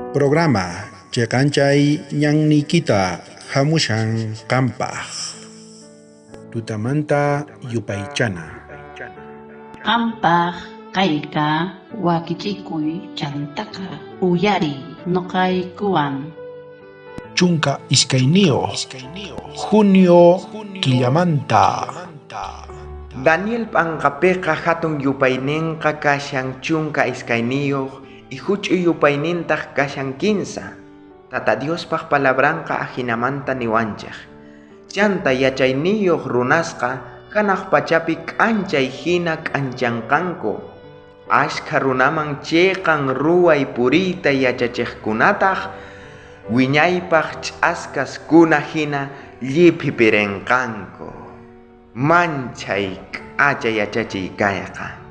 Programa cheqanchay ñanniykita jamushan qampaj. Tutamanta yupaychana. Qampaj kayqa wakichikuy chantaqa uyariy noqaykuwan. 12 junio killamanta. Daniel p'anqapiqa hatun yupaynenqa kashan 12 y huch'uy yupaynintaq kashan 3. Tata Diospaj palabranqa ajinamanta niwanchej. Chanta yachayniyoj runasqa hanaj pachapi k'anchay hina k'anchanqanku. Ashkha runaman chiqan ruway puriyta yachachejkunataj wiñaypaj ch'askaskuna hina lliphipirenqanku. Manchay k'acha yachachiy kayqa.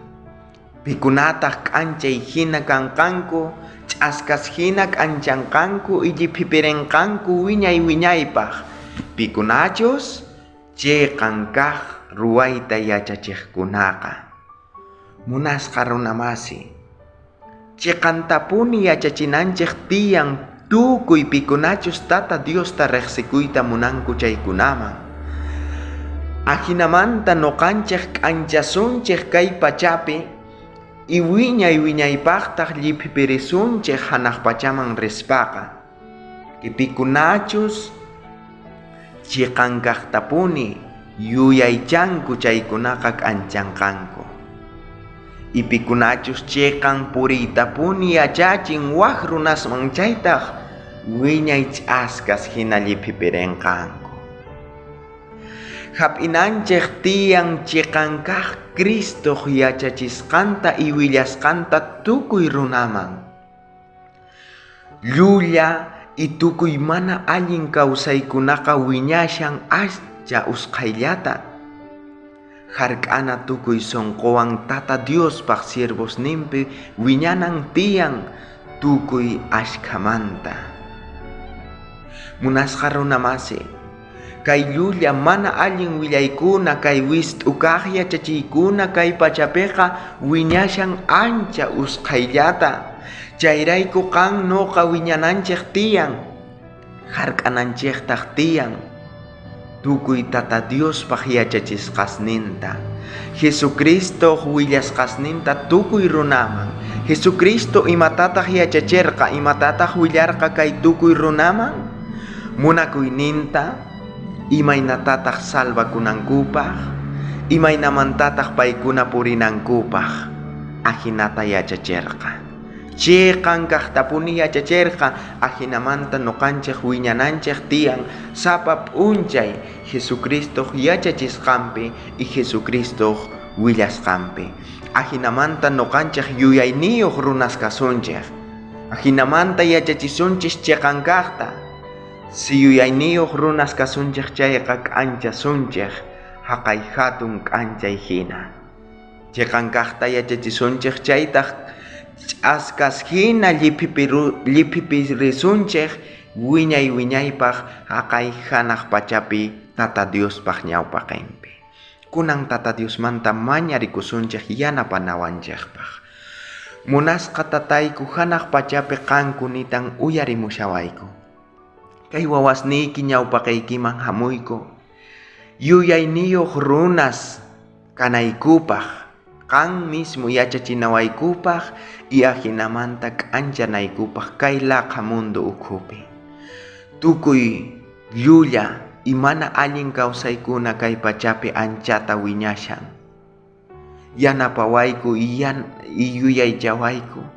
Pikunataq k'anchay hina kanqanku, ch'askas hina k'anchanqanku y lliphipirenqanku wiñay wiñaypaj. Pikunachus chiqan kaq ruwayta yachachejkunaqa. Munasqa runamasi, chiqantapuni yachachinanchej tiyan tukuy pikunachus Tata Diosta rejsikuyta munanku chaykunaman. Ajinamanta noqanchej k'anchasunchej kay pachapi y wiñay wiñaypajtaj lliphipirisunchej hanaj pachaman rispaqa. Pikunachus chiqan kajtapuni yuyaychanku chaykunaqa k'anchanqanku. Y pikunachus chiqan puriytapuni yachachin waj runasman chaytaj wiñay ch'askas hina lliphipirenqanku. Hap'inanchej tiyan chiqan kaq Cristoj yachachisqanta y willasqanta tukuy runaman. Llulla y tukuy mana allin kawsaykunaqa wiñashan ascha usqhayllata. Hark'ana tukuy sunquwan Tata Diospaj siervosninpi wiñanan tiyan tukuy ashkhamanta. Munasqa runamasi, kay llulla mana allin willaykuna kay wist'ukaj yachachiykuna kay pachapiqa wiñashan ancha usqhayllata. Chayrayku qan noqa wiñananchej tiyan, hark'ananchejtaj tiyan. Tukuy Tata Diospaj yachachisqasninta, Jesucristoj willasqasninta tukuy runaman. Jesucristo imatataj yachacherqa, imatataj willarqa kay tukuy runaman? Munakuyninta, imaynatataj salvakunankupaj, imaynamantataj paykuna purinankupaj, ajinata yachacherqa. Chiqan kajtapuni yachacherqa, ajinamanta noqanchej wiñananchej tiyan sapa p'unchay Jesucristoj yachachisqanpi y Jesucristoj willasqanpi. Ajinamanta noqanchej yuyayniyoj runas kasunchej. Ajinamanta yachachisunchis chiqan kajta. Si yuyayniyoj runas kasunchej chayqa k'anchasunchej haqay hatun k'anchay hina. Chiqan kajta yachachisunchej chaytaj ch'askas hina lliphipirisunchej wiñay wiñaypaj haqay hanaj pachapi Tata Diospaj ñawpaqenpi. Kunan Tata Diosmanta mañarikusunchej yanapanawanchejpaj. Munasqa tatayku hanaj pachapi qankunitan uyarimushawayku. Kay wawasniyki ñawpaqeykiman hamuyku. Yuyayniyoj runas kanaykupaj, qan mismo yachachinawaykupaj y ajinamanta k'anchanaykupaj kay laqha mundo ukhupi. Tukuy llulla y mana allin kawsaykuna kay pachapi anchata wiñashan. Yanapawayku y yuyaychawayku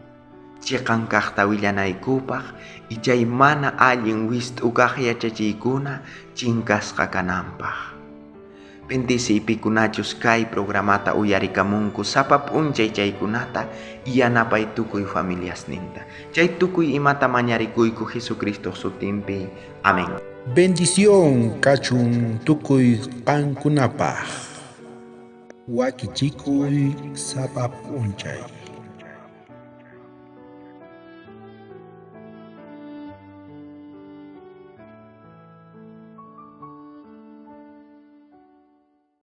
chiqan kajta willanaykupaj y chay mana allin wist'ukaj yachachiykuna chinkasqa kananpaj. Bendiciy pikunachus kay programata uyarikamunku sapa p'unchay chaykunata yanapay tukuy familiasninta. Chay tukuy imata mañarikuyku Jesucristo sutinpi. Amén. Bendición kachun tukuy qankunapaj. Wakichikuy sapa p'unchay.